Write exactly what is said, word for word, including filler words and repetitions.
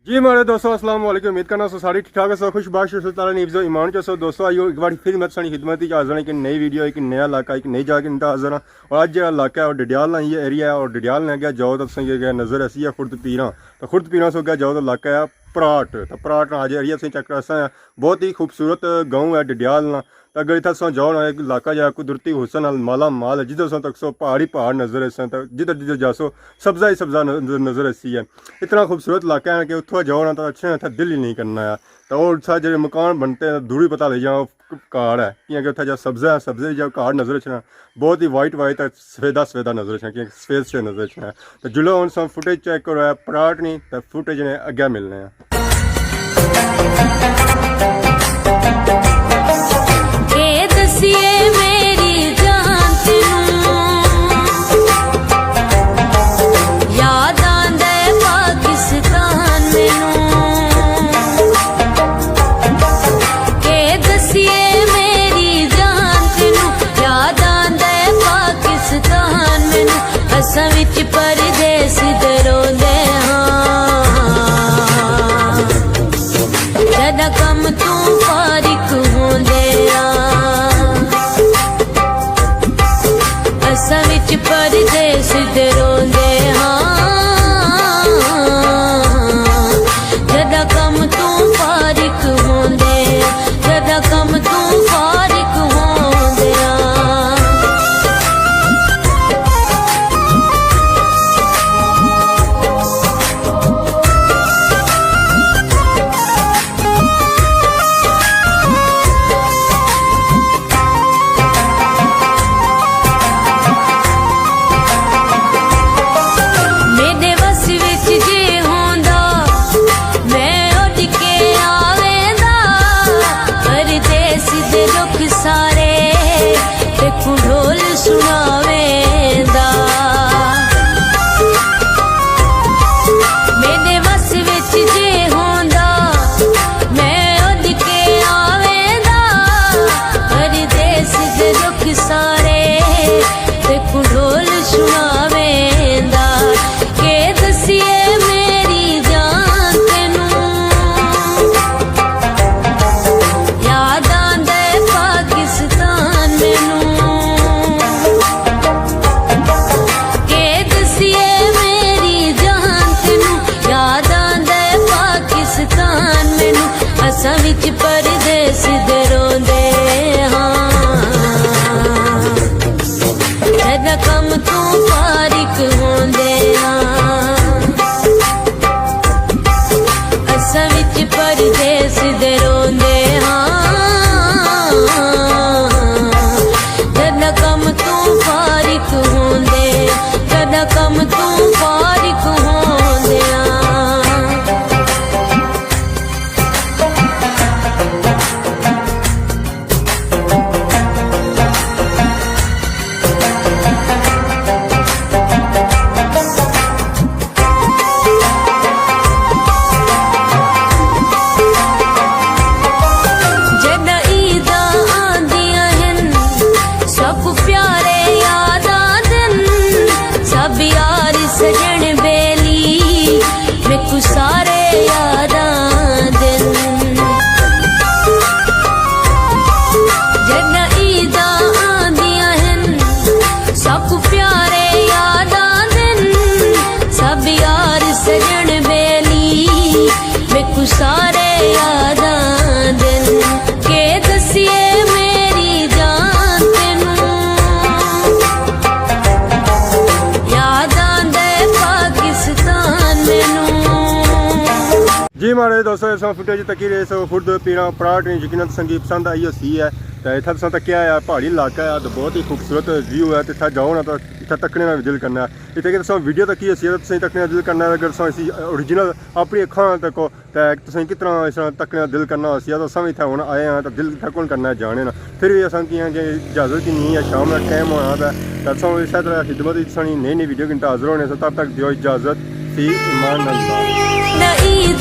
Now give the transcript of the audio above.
جی ماڑے دوستو، السلام علیکم۔ امید کرنا سو ساری ٹھیک ٹھاک ہو سو، خوش باش ہو سو، تعالیٰ نے حفظ و ایمان چ سو۔ دوستو، آئیو ایک بار پھر میں تساں نی خدمت وچ حاضر ہاں، ایک نئی ویڈیو، ایک نیا علاقہ، ایک نئی جگہ کی حاضر ہاں۔ اور اج جڑا علاقہ ہے، وہ ڈڈیال نا یہ ایریا ہے، اور ڈڈیال نے اگے جاؤ تو تساں کی اگے نظر ایسی ہے خرد پیراں۔ تو خرد پیراں سو اگے جاؤ تو علاقہ ہے پراٹ۔ تو پراٹ نا اج ایریا تساں چیک کر سا، بہت ہی خوبصورت گاؤں ہے ڈڈیال نا۔ تو اگر اتھا تساں جاؤ نا، ایک علاقہ جڑا قدرتی حسن نال مالا مال ہے، جدھر تساں تک سو پہاڑی پہاڑ نظر ایسن، تو جدھر جدھر جاسو سبزہ ہی سبزہ نظر، نظر ایسی ہے۔ اتنا خوبصورت علاقہ ہے کہ اتھا جاؤ نا تو اچھے اتھا دل ہی نہیں کرنا ہے۔ تو اور اتھا جڑے مکان بنتے ہیں، دور ہی پتہ لگ جانا کہاڑ ہے، کیونکہ اتھا جا سبزہ ہے، سبزے جا کہاڑ نظر اچھنا، بہت ہی وائٹ وائٹ ہے، سفیدا سفیدا نظر اچھنا، کیونکہ سفید سفید نظر اچھنا ہے۔ تو جلو ہن ساں فوٹیج چیک کرو، ہے پراٹ نہیں تو فوٹیج نے اگے ملنے ہیں۔ کے دسیے میری جان تینوں، یاد آندا ہے پاکستان مینوں۔ کے دسیے میری جان تینوں، یاد آندا ہے پاکستان مینوں۔ اساں وچ پردیس دے روندے ہاں، جدا کم توں فارغ ہوندے ہاں۔ اساں وچ پردیس دے روندے ہاں، جدا کم توں فارغ ہوندے، جدا کم توں فارغ ہوندے ہاں۔ میڈے وس وچ جے ہوندا، میں اڈ کے آویندا، پردیس دے دکھ سارے تیکوں ڈھول سناویندا۔ میڈے وس وچ جے ہوندا، میں اڈ کے آویندا، پردیس دے دکھ سارے تیکوں ڈھول سناویندا۔ کے دسیے میری جان تینوں، یاد آندا ہے پاکستان مینوں۔ کے دسیے میری جان تینوں، یاد آندا ہے پاکستان مینوں۔ اساں وچ پردیس دے روندے ہاں، جدا کم توں فارغ ہوندے ہاں۔ اساں وچ پردیس دے روندے ہاں، جدا کم توں فارغ ہوندے، جدا کم توں فارغ ہوندے ہاں۔ جڈاں عیداں آندیاں ہن، سب پیارے یاد آندن، سب یار سجن بیلی میکوں سارے یاد آندن۔ جڈاں عیداں آندیاں ہن، سب پیارے یاد آندن، سب یار سجن بیلی میکوں سارے یاد آندن۔ کے دسیے میری جان تینوں، یاد آندا ہے پاکستان مینوں۔ جی ماڑے دوستو، اساں فوٹیج تکی رہے سو خرد پیراں پراٹ نے، یقیناً تساں کی پسند آئی ہوسی ہے۔ تے اتھا تساں تکیا ہے پہاڑی علاقہ ہے، تے بہت ہی خوبصورت ویو ہے، تے اتھا جاؤ نا تو اتھا تکنے نا وی دل کرنا ہے۔ اتھا کہ تساں ویڈیو تکی ہوسی ہے، تساں تکنے نا دل کرنا ہے۔ اگر تساں اسی اوریجنل اپنی اکھاں تکو، تے تساں کتنا اس طرح تکنے نا دل کرنا ہوسی ہے، تو اساں وی اتھا ہن آئے ہاں، تو دل اتھا کون کرنا ہے جانے نا۔ پھر وی اساں کیاں کہ اجازت ہی نہیں ہے، شام نا ٹائم ہونا پیا۔ تے تساں اسے طرح خدمت وچ تساں نئی نئی ویڈیو گھنٹہ حاضر ہونے سے، تب تک دیو اجازت، فی امان اللہ۔ نہ عید